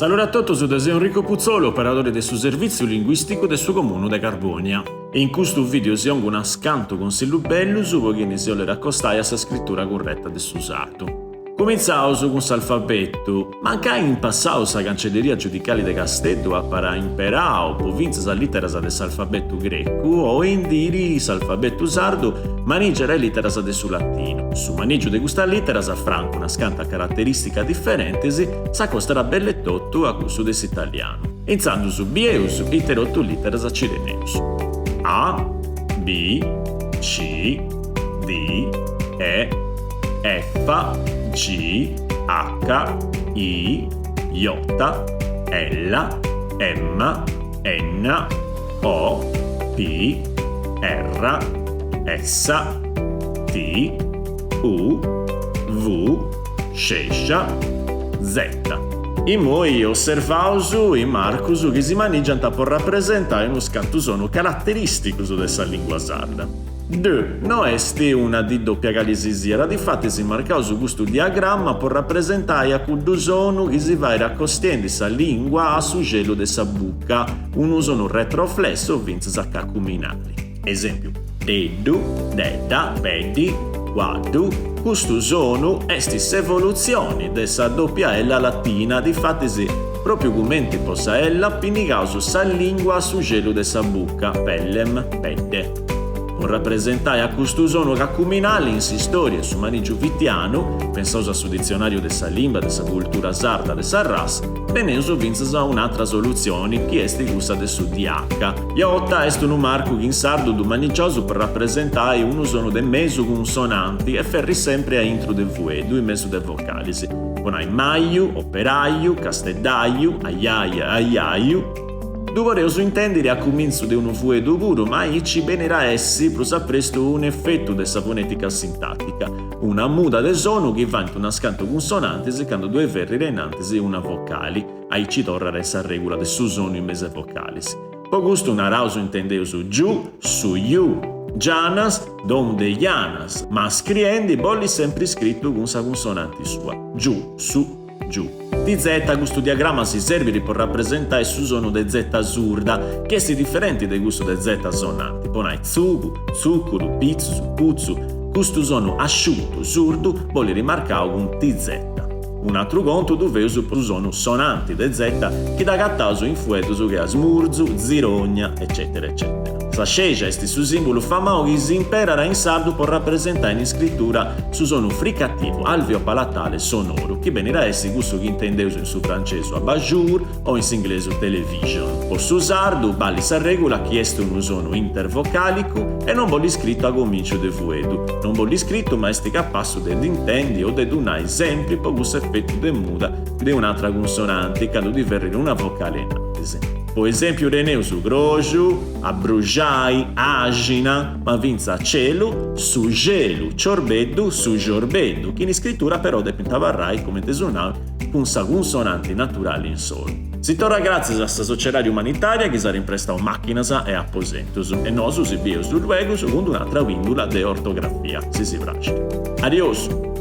Salude a totus, deu seu Enrico Putzolu, operadori de su Servìtziu Linguìsticu de su Comunu de Carbònia. E in custu vìdeu si 'ongu unas cantu consillus bellus po chini si 'olit acostai a sa scritura curreta de su sardu. Cumintzaus cun s'alfabetu. Mancai in passau sa Cancelleria Giudicali de Casteddu apat imperau po fintzas lìteras de s'alfabetu grecu, oindii s'alfabetu sardu manìgiat is lìteras de su latinu. Su manìgiu de custas lìteras, francu unas cantas caraterìsticas diferentis, s'acostat belle totu a cussu de s'italianu. Intzandus bieus ite totu lìteras ci teneus. A, B, C, D, E, F, G, H, I, J, L, M, N, O, P, R, S, T, U, V, Scexa, Z. Immoi osservaus is marcus chi si manigiant po rapresentai unus cantu sonus caraterìsticus de sa lìngua sarda. D no est una D dòpia cali si siat, difatis marcaus custu diagramma po rapresentai a cuddu sonu chi si fait acostiendi sa lìngua a su celu de sa buca, unu sonu retroflessu o fintzas cacuminali. Esèmpiu, deddu, dedda, peddi, cuaddu, custu sonu est s'evolutzioni de sa dòpia ella latina, difatis pròpiu cumenti po sa ella pinnigaus sa lìngua a su celu de sa buca, pellem, pedde. Po rapresentai a custu sonu cacuminali in s'istòria e su manìgiu fitianu, pensaus a su Ditzionàriu de sa limba de sa cultura sarda de sa Ras, teneus fintzas un'atra solutzioni chi est cussa de su DH. J est unu marcu chi in sardu ddu manigiaus po rapresentai unu sonu de mesu cunsonanti e ferrit sempri a intru de fueddu in mesu de vocalis, po nai maju, operaju, casteddaju, ajaja, ajaju. Ddu podeus intèndiri a cumintzu de unu fueddu puru, ma aici benit a essi prus a prestu un'efetu de sa fonètica sintàtica, una muda de sonu chi faint unas cantu cunsonantis candu ddoi ferrit a in antis una vocali, aici torrat sa règula de su sonu in mesu 'e vocalis. Po custu naraus intendeus giu, su ju, gianas, domu de janas, ma scriendi bollit sempri scritu cun sa cunsonanti sua, giu, su Giu. TZ Custu diagramma si serbit po rapresentai su sonu de Z surda, chi est diferenti de cussu de Z sonanti, po nai tzugu, tzùcuru, pitzus, putzu. Custu sonu asciutu, surdu, bolit marcau cun TZ. Un'atru contu ddu feus po su sonu sonanti de Z chi dd'agataus in fueddus che a smurzu, zirogna, eccètera eccètera. Sa scexa est su sìmbulu famau chi si imperat in sardu po rapresentai in iscritura su sonu fricativu alveopalatale sonoru, chi benit a essi cussu chi intendeus in su francesu abat-jour o in s'inglesu television. Po su sardu ballit sa règula chi est unu sonu intervocàlicu e non bollit scritu a comìnciu de fueddu. Non bollit scritu ma est capassu de dd'intendi o de ddu nai sempri po cussu efetu de muda de un'atra cunsonanti candu ddi ferrit una vocali in antis. Po esèmpiu teneus croxu, abruxai, àxina, ma fintzas celu, su xelu, ciorbeddu, su xiorbeddu, chi in iscritura però depint abarrai, cumenti eus nau, cun sa cunsonanti naturali insoru. Si torrat gràtzias a sa Sociedadi Umanitària chi s'at imprestau màchinas e aposentus. E nosu si bieus luegus cun d-un'atra pìndula de ortografia, si si praxit. Adiosu!